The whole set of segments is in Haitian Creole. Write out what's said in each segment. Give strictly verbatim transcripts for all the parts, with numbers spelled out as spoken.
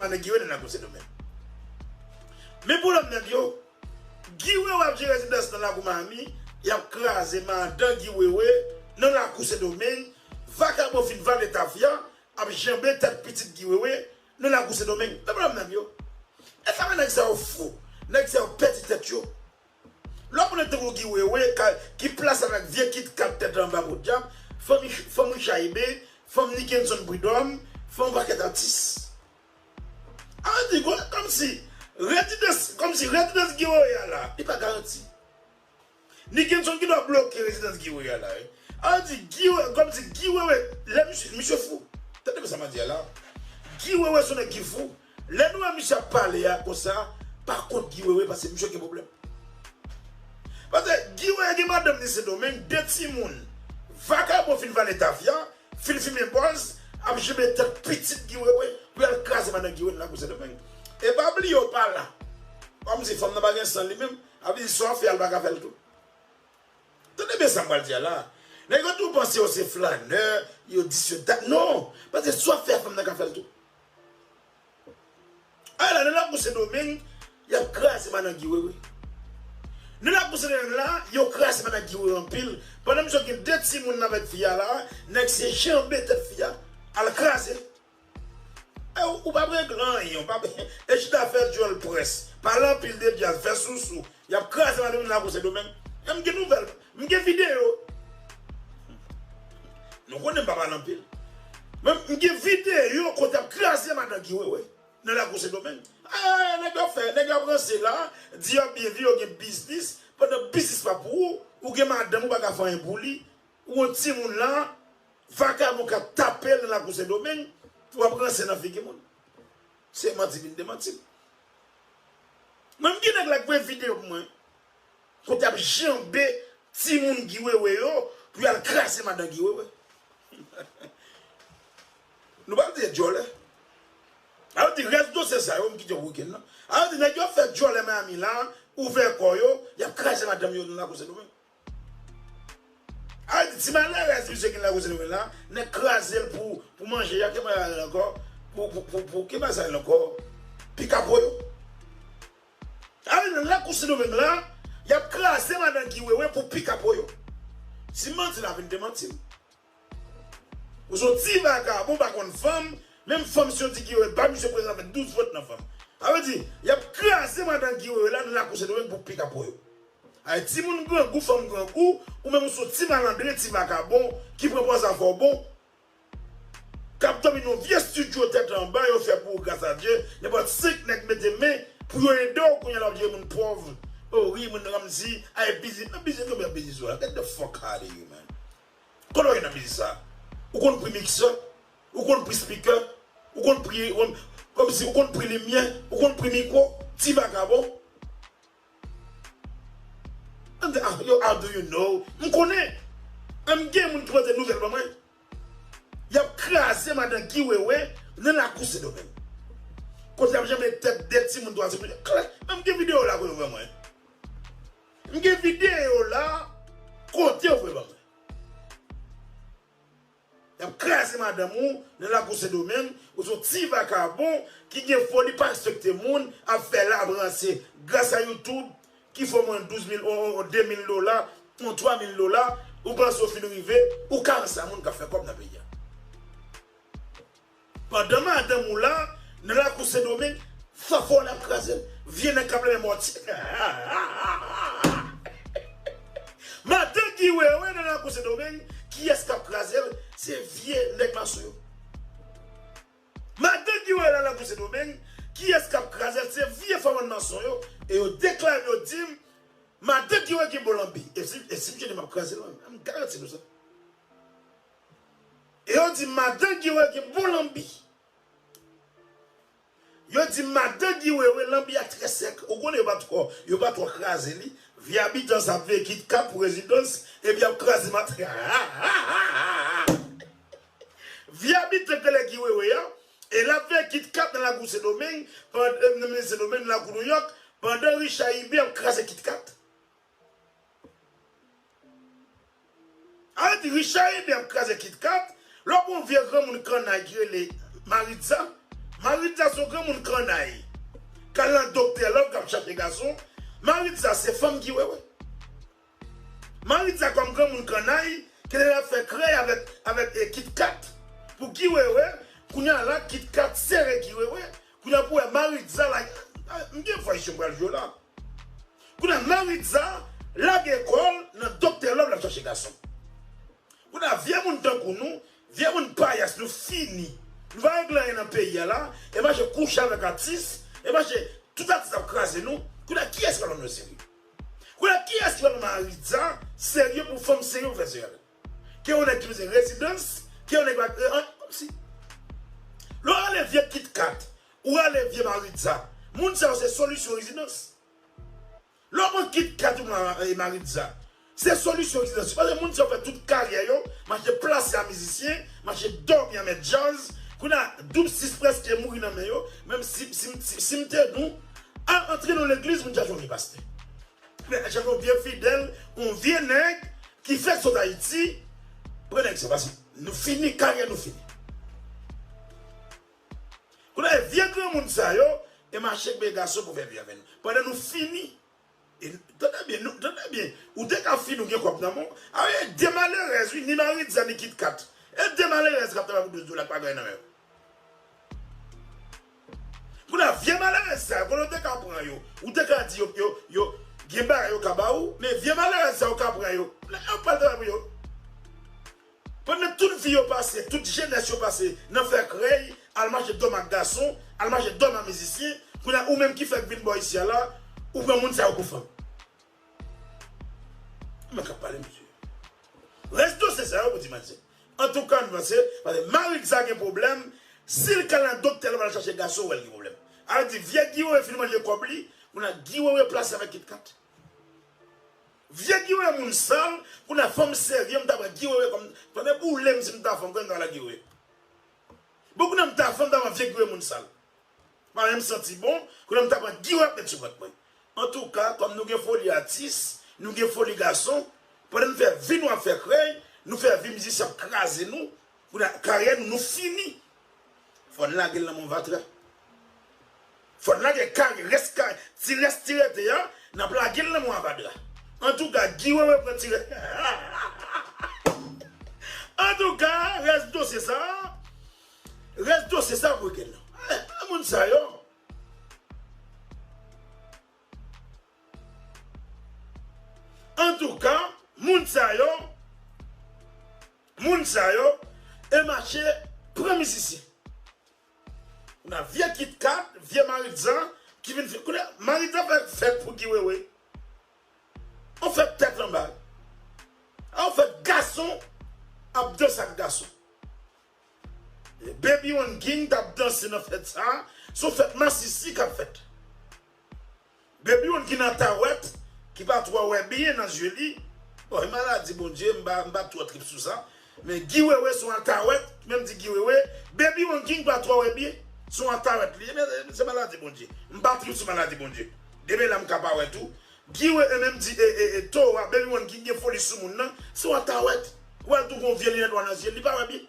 madan Guy Wewe nan lakou Sendomeng. Men pwoblèm nèg yo, Guy Wewe ap jere rezidans nan lakou Miami, y ap kraze madan Guy Wewe nan lakou Sendomeng, vakabon fin vale tafya, ap janbe tèt pitit Guy Wewe nan lakou Sendomeng. Men pwoblèm nèg yo. E sa fè nèg sa yo fou, nèg sa yo pèdi tèt yo. Lè w konnen tankou Guy Wewe, ka, ki plas avèk vye Kit Kat tèt anba podyab, fanm, fanm Richard Ebé, fanm Nickenson Prud'homme, fanm pakèt atis. A di, kòmsi rezidans, kòmsi rezidans Guy Wewe a la, li pa garanti. Nickenson ki dwe bloke rezidans Guy Wewe a la, wi. A di, Guy Wewe, kòmsi Guy Wewe, lè misye, misye fou. Tande sa m ap di a la. Guy Wewe se yon nèg ki fou. Lè nou wè misye ap pale a konsa, pa kont Guy Wewe, paske misye gen pwoblèm. Paske Guy Wewe gen madanm li Sendomeng, de timoun. Vakabon fin vale tafya, fin fimen bòz, ap janbe tèt pitit Guy Wewe, pou y al kraze madan Guy Wewe nan lakou Sendomeng. E pa bliye w pa la. Kòmsi fanm nan pa gen san li menm, ap di sa w fè a l pa ka fè l tou. Tande byen sa m pral di a la. Nèg yo tou panse yo se flanè, yo di se dat. Non, paske sa w fè a fanm nan ka fè l tou. A la, nan lakou Sendomeng, y ap kraze madan Guy Wewe. Nan lakou Sendomeng la, yo kraze madan Guy Wewe anpil. Pandan misye gen de timoun avèk fi a la, nèg se janbe tèt fi a, al kraze. E ou, ou p ap regle anyen, ou p ap, e chita fè djòl près, pale anpil de djaz, fè sousou. Y ap kraze madanm nan lakou Sendomeng. E m gen nouvèl, m gen videyo. Nou konnen m pa pale anpil. Men m gen videyo kote y ap kraze madan Guy Wewe nan lakou Sendomeng. Ah, nèg yo fè, nèg yo ap ranse la, di y ap byen viv, yo gen biznis, pandan biznis pa pou ou, ou gen madanm ou pa ka fè anyen pou li, ou yon timoun la, vakabon k ap tape l nan lakou Sendomeng, w ap ranse nan figi moun. Se manti vin demanti m. Mwen, m gen nèg la k voye videyo pou mwen. Kote y ap janbe timoun Guy Wewe yo pou y al kraze madan Guy Wewe. Nou pa di djòlè. A yo di rès dosye sa yo, m kite w wikenn nan. A yo di nèg yo fè djòlè Miami la, ouvè kò yo, y ap kraze madanm yo nan lakou Sendomeng. A yo di ti malerèz misye gen lakou Sendomeng la, nèg kraze l pou, pou manje, y ap ki bagay la ankò, pou, pou, pou, pou ki bagay la ankò, pikapo yo. A yo di nan lakou Sendomeng la, y ap kraze madan Guy Wewe pou pikapo yo. Si m manti la vin demanti m. Ou se yon ti vakabon, pa konn fanm, menm fanm si yo di Guy Wewe, ba misye prezan avèk douz vòt nan fanm. A vle di, y ap kraze madan Guy Wewe la nan lakou Sendomeng pou pikapo yo. Ay, timoun grangou, fanm grangou, ou menm ou se yon ti malandren, ti vakabon, ki pran pòz a fè w bon, k ap dòmi nan yon vye estidyo tèt anba, yo fè pou ou, gras a Dye, nenpòt senk nèg mete men pou yo ede w, kounye a la w ap jere moun pòv. O wi, moun Ramzi, ay, biznis, men biznis, konbyen biznis ou la? Get the fuck out of you, man. Kote w ye nan biznis sa? Ou konn pri miksè? Ou konn pri spikè? Ou konn pri, ou konn, kòmsi ou konn pri limyè? Ou konn pri mikwo? Ti vakabon. An de, ah, yo, how do you know? M konnen. An gen moun ki pote nouvèl ban mwen. Y ap kraze madan Guy Wewe nan lakou Sendomeng. Kote y ap janbe tèt de timoun, twa timoun. Klè, men m gen videyo la kote yo voye mwen. M gen videyo la kote yo voye ban mwen. Y ap kraze madanm ou nan lakou Sendomeng, ou se yon ti vakabon ki gen foli, pa respekte moun, ap fè lab ranse gras a YouTube, ki fè w mwen douz mil, on, on, on de mil dola, on twa mil dola, ou panse w fin rive, ou ka ranse a moun k ap fè kòb nan peyi a. Pandan madanm ou la, nan lakou Sendomeng, fafò l ap kraze l. Vye nèg k ap leve mòtye. Madan Guy Wewe nan lakou Sendomeng, kiyès k ap kraze l? Se vye nèg mason yo. Madan Guy Wewe nan lakou Sendomeng, kiyès k ap kraze l? Se vye fanm mason yo. E yo deklare m, yo di m, madan Guy Wewe gen bon lanbi. E si, e si m jwenn li, m ap kraze l, m garanti nou sa. E yo di madan Guy Wewe gen bon lanbi. Yo di madan Guy Wewe lanbi a trè sèk. Ou konnen yo pa twò, yo pa twò kraze li. Vye abitan sa ap veye Kit Kat pou rezidans, epi y ap kraze madan. Vye abitan k rele Guy Wewe a, e l ap veye Kit Kat nan lakou Sendomeng, pandan, nan Sendomeng, lakou Nouyòk, pandan Richard Ibé ap kraze Kit Kat. A di Richard Ibé ap kraze Kit Kat, lè w gen yon vye granmoun kannay ki rele Maritza, Maritza se yon granmoun kannay k al nan doktè lòv k ap chache gason. Maritza se fanm Guy Wewe. Maritza kòm granmoun kannay ki te ap fè krèy avèk, avèk eh, Kit Kat pou Guy Wewe. Kounye a la Kit Kat sere Guy Wewe. Kounye a pou wè Maritza la. M gen vwa isi m pral jwe la. Kounye a Maritza lage kò l nan doktè lòv l ap chache gason. Kounye a vye moun tankou nou, vye moun payas, nou fini. Nou pa regle anyen nan peyi a la, e mache kouche avèk atis, e mache tout atis ap kraze nou. Kounye a kiyès ki pral pran nou serye? Kounye a kiyès ki pral pran Maritza serye pou fanm serye pou fè serye avè l? Ke yon nèg ki bezwen rezidans, ke yon nèg pa, eh, eh, kòmsi. Lè w rale vye Kit Kat, ou rale vye Maritza, moun sa yo se solisyon rezidans. Lè w pran Kit Kat ou pran, eh, Maritza, se solisyon rezidans. Paske moun sa yo fè tout karyè yo, mache plase a mizisyen, mache dòmi a mèt djaz. Kounye a, Doub Sis prèske mouri nan men yo. Menm si, si, si, si m te nou, al antre nan legliz, moun chache yon vye pastè. Men chache yon vye fidèl, yon vye nèg ki fèk sot Ayiti. Pran nèg sa, paske nou fini, karyè nou fini. Kounye a, vye granmoun sa yo, e mache k bay gason pou fè vi avè nou. Pandan nou fini, e, tande byen, nou, tande byen, ou te ka fini, ou gen kòb nan men w. A, e de malerèz, wi, ni Maritza, ni Kit Kat. E de malerèz k ap travay pou douz dola k pa gen nan men yo. Kounye a, vye malerèz sa yo, kote w te ka pran yo, ou te ka di yo, yo, yo, gen bagay yo ka ba ou, men vye malerèz sa yo ka pran yo, lè yo pral travay pou yo. Pandan tout vi yo pase, tout jenès yo pase nan fè krèy, al mache dòm ak gason, al mache dòm ak mizisyen, kounye a ou menm ki fèk vin bò isi a la, ou pran moun sa yo pou fanm. Mwen k ap pale, mesye. Rès dosye sa yo pou di manzè. Antouka, nou panse, paske Maritza gen pwoblèm, si l ka nan doktè, l va al chache gason, w wè l gen pwoblèm. A di, vye Guy Wewe fin manje kòb li, kounye a Guy Wewe plase avèk Kit Kat. Vye Guy Wewe moun sal, kounye a fanm serye, m ta pran Guy Wewe kòm, tande boule m si m ta fanm, kòm m ta la Guy Wewe. Bon, kounye a m ta fanm, m ta pran vye Guy Wewe moun sal. Pa menm santi bon, kounye a m ta pran Guy Wewe ap met sou vant mwen. Antouka, kòm nou gen foli atis, nou gen foli gason, pandan n fè vi nou ap fè krèy, nou fè vi mizisyen ap kraze nou, kounye a karyè nou, nou fini. Fò n lage l nan men yon vatra. Fò n lage kare, rès kare, ti rès ti rete a, n ap lage l nan men yon avadra. Antouka, Guy Wewe pran ti rès. Antouka, rès dosye sa, rès dosye sa pou rete nan. Eh, moun sa yo. Antouka, moun sa yo, moun sa yo, e mache pran mizisyen. Kounye a vye Kit Kat, vye Maritza, ki vin fè, kounye a Maritza fè fèt pou Guy Wewe. On fèt tèt anba. A on fèt gason ap danse ak gason. Baby One King t ap danse nan fèt sa a. Se yon fèt masisi k ap fèt. Baby One King nan tawèt, ki pa twò wè byen nan zye li. Bon, e maladi Bondye, m pa, m pa twò trip sou sa. Men Guy Wewe se yon atawèt, menm di Guy Wewe, Baby One King pa twò wè byen. Se yon atawèt li. Men se maladi Bondye. M pa trip sou maladi Bondye. Demen la m ka pa wè tou. Guy Wewe menm di, e, e, e, Towa, Baby One King gen foli sou moun nan. Se yon atawèt. Ou wè l tou gon vye linèt nwa nan zye l, li pa wè byen.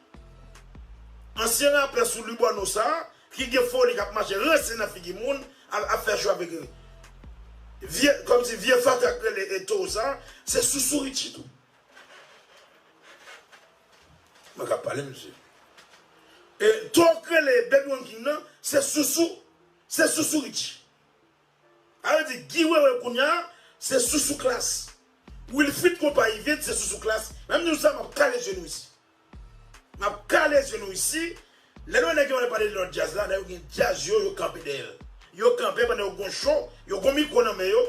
Ansyen rapè sou Libono sa a, ki gen foli k ap mache ranse nan figi moun, ap, ap fè cho avèk vye, kòmsi vye fatra k rele e Towo sa, se sousou Richie tou. Mwen k ap pale, mesye. E Towo k rele Baby One King nan, se sousou, se sousou Richie. A vle di, Guy Wewe kounye a, se sousou Klass. Wilfrid Konpa Yvette, se sousou Klass. Menm nou sa, m ap kale je nou isi. M ap kale je nou isi. Lè nou wè nèg yo pale de lòt djaz la, nèg yo gen djaz yo, yo kanpe dèyè l. Yo kanpe pandan yo gon cho, yo gon mikwo nan men yo,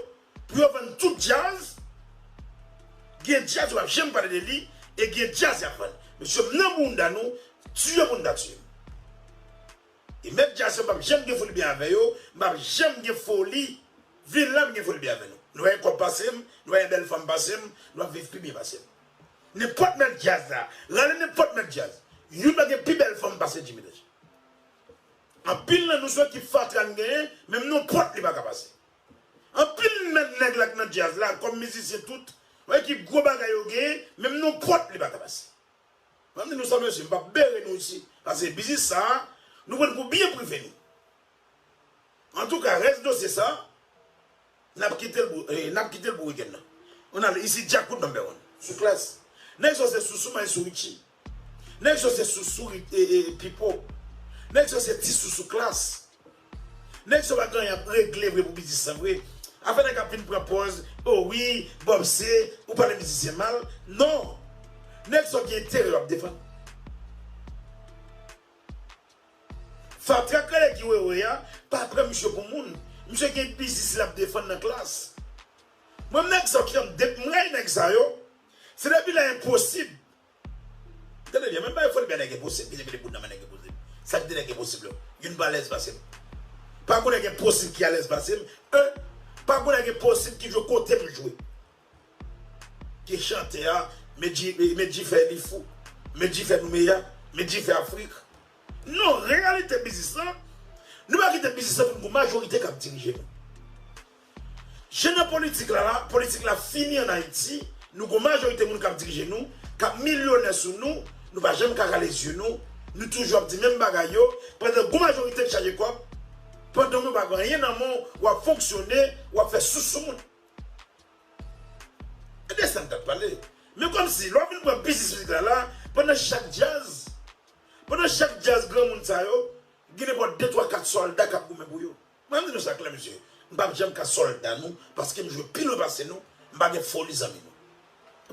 pou yo vann tout djaz. Gen djaz yo p ap janm pale de li, e gen djaz y ap vann. Mesye, m nan bounda nou, tiye bounda tiye m. E mèt djaz yo, m p ap janm gen foli byen avè yo, m p ap janm gen foli vin la m gen foli byen avè nou. Nou wè gen kòb pase m, nou wè gen bèl fanm pase m, nou ap viv pi byen pase m. Nenpòt mèt djaz la, rale nenpòt mèt djaz, youn pa gen pi bèl fanm pase Jimmy Danje. Anpil nan nou se ekip fatra n genyen, menm non pwòt li pa ka pase. Anpil mèt nèg la k nan djaz la, kòm mizisyen tout, yon ekip gwo bagay yo genyen, menm non pwòt li pa ka pase. Mwen di nou sa, mesye, m p ap bere nou isi. Paske biznis sa a, nou pran l pou byen prive nou. Antouka, rès dosye sa, n ap kite l pou, eh, n ap kite l pou wikenn nan. On ale isi Djakout number one. Sou Klass. Nèg sa se sousou may sou Richie. Nèg sa se sousou Ri- eh, eh, Pipo. Nèg sa se ti sousou Klass. Nèg sa pa gen anyen ap regle vre pou biznis lan vre. Afè nèg ap vin pran pòz, o wi, Bob se, ou pale mizisyen mal. Non. Nèg sa gen enterè yo ap defann. Fatra k rele Guy Wewe a, pa pran misye pou moun. Misye gen biznis l ap defann nan Klass. Mwen, nèg sa ki ann dep, m rayi nèg sa yo. Se depi lè enposib. Tande byen, men bay foli byen nèg enposib, ki te mete bout nan men nèg enposib. Sa ki te nèg enposib yo. Youn pa alèz pase m. Pa gon nèg enposib ki alèz pase m. E, pa gon nèg enposib ki jwe kote m jwe. Ki chante a, Medji, Medji fè li fou. Medji fè nou meya, Medji fè Afrik. Non, reyalite biznis lan, nou pa kite biznis lan pou n gon majorite k ap dirije nou. Jan nan politik la, la, politik la fini ann Ayiti, nou gon majorite moun k ap dirije nou, k ap milyonè sou nou, nou pa janm ka rale zye nou, nou toujou ap di menm bagay yo, pandan gon majorite k chaje kòb, pandan w pa gen anyen nan men w, w ap fonksyone, w ap fè sousou moun. E de sa n t ap pale. Men kòmsi, lè w vin pran biznis mizik la, la, pandan chak djaz, pandan chak djaz granmoun sa yo, gen nenpòt de, twa, kat sòlda k ap goumen pou yo. Mwen, m di nou sa klè, mesye. M p ap janm ka sòlda nou, paske m jwe pi lwen pase nou, m pa gen foli zanmi nou.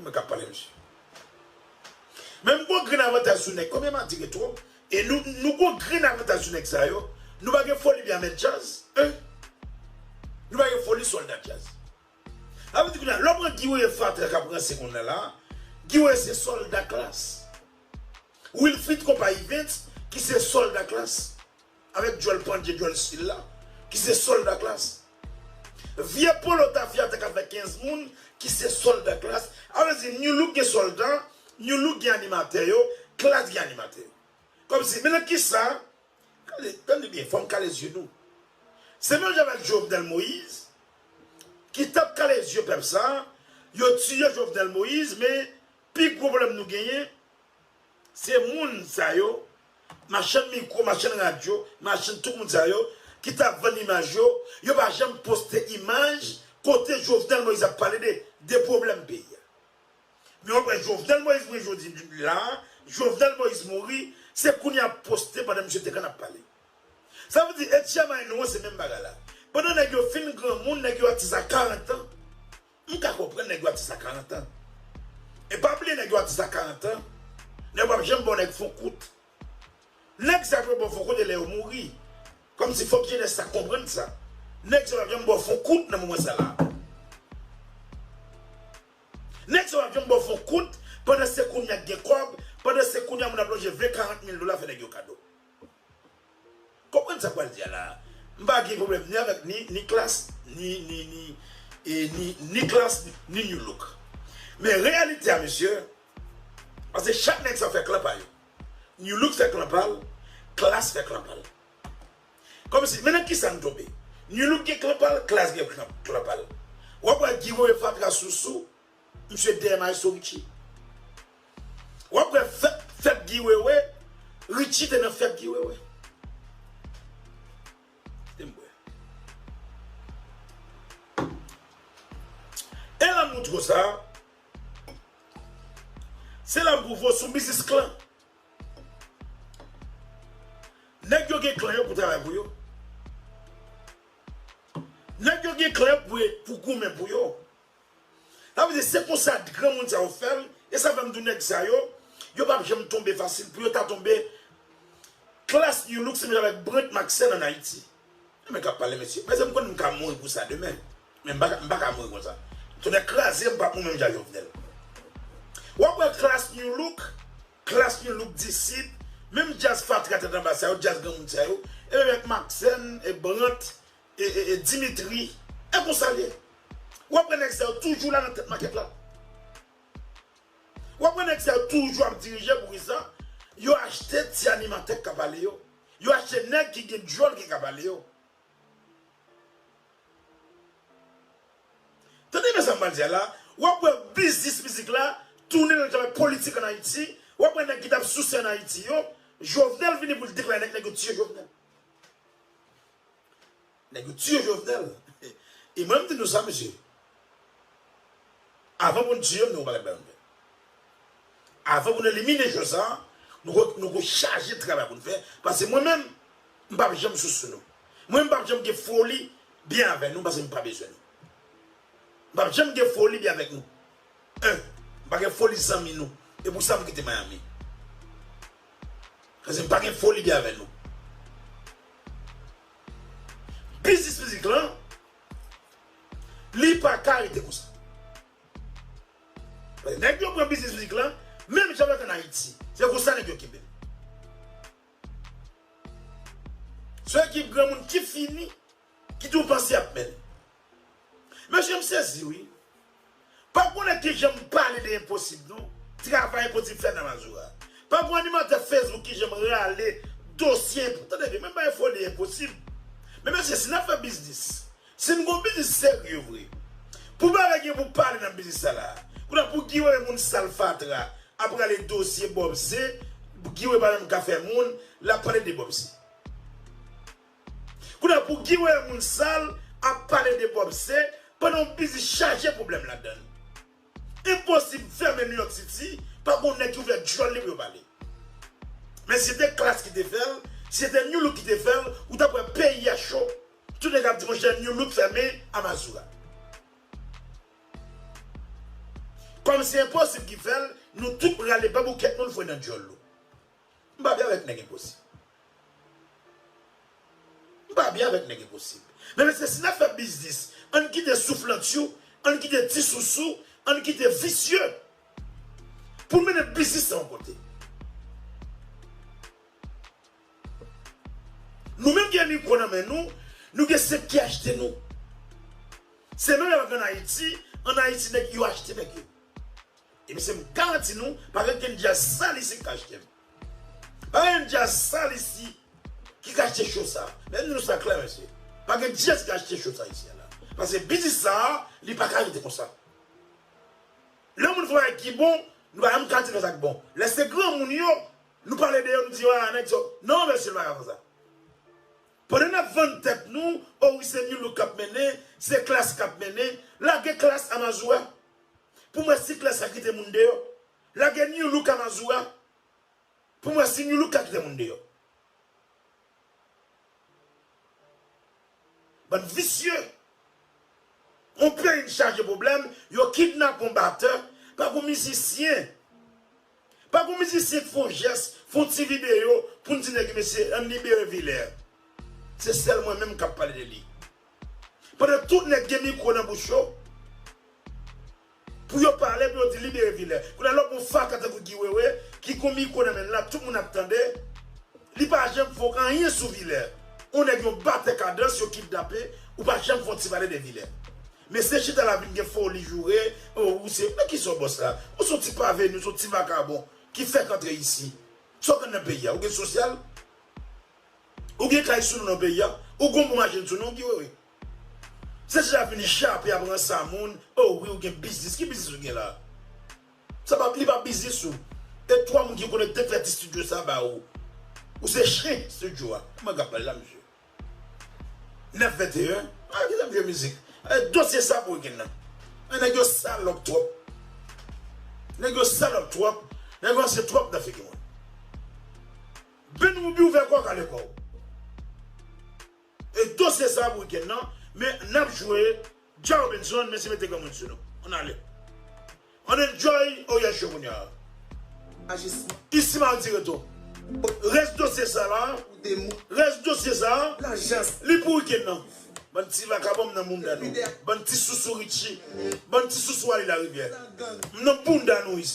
E mwen k ap pale, mesye. Men m gon grenn avantaj sou nèg, konbyen m atire twò, e nou, nou gon grenn avantaj sou nèg sa yo, nou pa gen foli byen mèt djaz, en. Nou pa gen foli sòlda djaz. Sa vle di kounye a, lè w pran Guy Wewe fatra k ap ranse kounye a la, Guy Wewe se sòlda Klass. Wilfrid Konpa Events, ki se sòlda Klass. Avèk djòl pandye, djòl stil la, ki se sòlda Klass. Vye polo tafyata k ap fè kenz moun, ki se sòlda Klass. Sa vle di, New Look gen sòlda, New Look gen animatè yo, Klass gen animatè yo. Kòmsi, men nan kisa, kale, tande byen, fò m kale zye nou. Se menm jan avèk Jovenel Moïse, ki t ap kale zye pèp sa, yo tiye Jovenel Moïse, men pi gwo pwoblèm nou genyen, se moun sa yo, machann mikwo, machann radyo, machann tout moun sa yo, ki t ap vann imaj yo, yo pa janm poste imaj kote Jovenel Moïse ap pale de, de pwoblèm peyi a. Men w ap wè Jovenel Moïse mouri jodi la, Jovenel Moïse mouri, se kounye a ap poste pandan misye te konn ap pale. Sa vle di, Etchy Amaino an se menm bagay la. Pandan nèg yo fin granmoun, nèg yo atis a karant an, m ka konprann nèg yo atis a karant an. E pa bliye nèg yo atis a karant an, nèg yo p ap janm ba w nèg fon kout. Nèg sa yo ba w fon kout e lè yo mouri. Kòmsi fòk jenès sa konprann sa. Nèg sa yo p ap janm ba w fon kout nan moman sa la. Nèg sa yo p ap janm ba w fon kout pandan se kounye a k gen kòb, pandan se kounye a moun ap lonje ven, karant mil dola fè nèg yo kado. Konprann sa m pral di a la. M pa gen pwoblèm ni avèk ni, ni Klass, ni, ni, ni, e, ni, ni Klass, ni New Look. Men reyalite a, mesye, paske chak nèg sa fè klan pa yo. New Look fè klan pa l, Klass fè klan pa l. Kòmsi, men nan kisa n tonbe? New Look gen klan pa l, Klass gen klan, klan pa l. W ap wè Guy Wewe fatra sousou, misye dèyè Maestro Richie. W ap wè fèt, fèt Guy Wewe, Richie te nan fèt Guy Wewe. Kite m bwè. E lanmou twò sa, se lanmou vo sou biznis klan. Nèg yo gen klan yo pou travay pou yo. Nèg yo gen klan yo pou, pou goumen pou yo. Sa vle di, se konsa granmoun sa yo fè l, e sa fè m di w nèg sa yo, yo p ap janm tonbe fasil. Pou yo ta tonbe, Klass New Look se menm jan avèk Brent Maxène ann Ayiti. Men k ap pale, mesye. Mezanmi, m konnen m ka mouri pou sa demen. Men m pa ka, m pa ka mouri konsa. Tonnè kraze m, m p ap mouri menm jan Jovenel. W ap wè Klass New Look, Klass New Look Disip, menm djaz fatra tèt anba sa yo, djaz granmoun sa yo, e menm avèk Maxène, e Brent, e, e, e Dimitri, e konsa l ye. W ap wè nèg sa yo toujou la nan tèt makèt la. W ap wè nèg sa yo toujou ap dirije, poukisa? Yo achte ti animatè k ka pale yo. Yo achte nèg ki gen djòl ki ka pale yo. Tande byen sa m pral di a la, w ap wè biznis mizik la tounen nan travay politik ann Ayiti, w ap wè nèg ki t ap souse ann Ayiti yo, Jovenel vini pou l deklare nèg, nèg yo tiye Jovenel. Nèg yo tiye Jovenel. E mwen, m di nou sa, mesye. Avan pou n tiye m, nou pa gen bagay nou fè. Avan pou n elimine cho sa, nou ko, nou ko chaje travay pou n fè. Paske mwen menm, m p ap janm sou sou nou. Mwen, m p ap janm gen foli byen avè nou, paske m pa bezwen nou. M p ap janm gen foli byen avèk nou. En, m pa gen foli zanmi nou. E pou sa m kite Miami. Paske m pa gen foli byen avè nou. Biznis mizik lan, li pa ka rete konsa. Nèg yo pran biznis mizik lan, menm jan yo fè ann Ayiti. Se konsa nèg yo kenbe l. Se ekip granmoun ki fini, ki tou panse y ap mennen. Mesye, m sezi, wi. Pa konnen kijan m pale de Enposib, non. Travay Enposib fè nan Mazora. Pa gon animatè Facebook kijan m rale dosye Enpo-, tande byen, menm bagay foli Enposib. Men mesye, si n ap fè biznis, si n gon biznis serye vre, pou bagay gen pou pale nan biznis sa la. Kounye a pou Guy Wewe moun sal fatra ap rale dosye Bob C, Guy Wewe pa menm ka fè moun, l ap pale de Bob C. Kounye a pou Guy Wewe moun sal ap pale de Bob C, pandan yon biznis chaje pwoblèm ladan l. Enposib fèmen New York City, pa gon nèg ki ouvè djòl li pou yo pale. Men si se te Klass ki te fè l, si se te Nu Look ki te fè l, ou t ap wè peyi a cho. Tout nèg ap di, monchè, Nu Look fèmen a Mazora. Kòm se Enposib ki fè l, nou tout rale baboukèt nou, n voye nan djòl nou. M pa byen avèk nèg Enposib. M pa byen avèk nèg Enposib. Men mesye, si n ap fè biznis, ann kite souflantyou, ann kite ti sousou, ann kite visye pou n mennen biznis sa yon kote. Nou menm gen mikwo nan men nou, nou gen senp ki achte nou. Se menm jan ann Ayiti, ann Ayiti nèg yo achte nèg yo. E mesye, m garanti nou, pa gen kenn djaz sal isi ki ka achte m. Pa gen djaz sal isi ki ka achte cho sa. Men nou sa klè, mesye. Pa gen djaz ki ka achte cho sa isi a la. Paske biznis sa, li pa ka rete konsa. Lè moun fè bagay ki bon, nou pa janm ka di non sa k bon. Lè se granmoun yo, nou pale de yo, nou di, a, nèg sa. Non, mesye, nou pa ka fè sa. Pandan n ap vann tèt nou, o wi, se Nu Look k ap mennen, se Klass k ap mennen, lage Klass a Mazora. Pou m wè si Klass ka kite moun deyò. Lage Nu Look a Mazora. Pou m wè si Nu Look ka kite moun deyò. Bann visye. Yon peyi n chaje pwoblèm, yo kidnape yon batè, pa gon mizisyen. Pa gon mizisyen k fè yon jès, fè yon ti videyo pou n di nèg yo, mesye, ann libere Vilè. Se sèl mwen menm k ap pale de li. Pandan tout nèg gen mikwo nan bouch yo, pou yo pale, pou yo di libere Vilè. Kounye a lè w gon fatra tankou Guy Wewe, ki gon mikwo nan men l la, tout moun ap tande, li pa janm fè anyen sou Vilè. Yon nèg yon batè kadans yo kidnape, ou pa janm fè yon ti pale de Vilè. Mesye chita la vin gen foli joure, o, ou se, men ki sa w bòs la? Ou se yon ti pa veni, ou se yon ti vakabon ki fèk antre isi. Sa w konn nan peyi a? Ou gen sosyal? Ou gen kay sou nou nan peyi a? Ou gon bon machin sou nou, Guy Wewe? Se chita vin jape ap ranse a moun, o wi, ou gen biznis. Ki biznis ou gen la? Sa pa, li pa biznis ou. E twa moun ki konekte fè ti estidyo sa ba ou. Ou se chen estidyo a. Kòman k ap pale la, mesye? Nèf venteyen. A, ki sa m jwe mizik? E, dosye sa pou wikenn nan. E, nèg yo salòp twòp. Nèg yo salòp twòp. Nèg yo ranse twòp nan figi mwen. Ben Ruby ouvè kò w, kale kò w. E dosye sa pou wikenn nan, men n ap jwe Jah Robinson, men se mete granmoun sou nou. Ann ale. Ann enjoy, oh yeah, show kounye a. Ajisman. Isi Mardi Reto. Rès dosye sa la. Pou de mwa. Rès dosye sa. Lajans. Li pou wikenn nan. Bann ti vakabon m nan mounda nou. Bann ti sousou Richie. Bann ti sousou Ali Larivière. M nan bounda nou isi.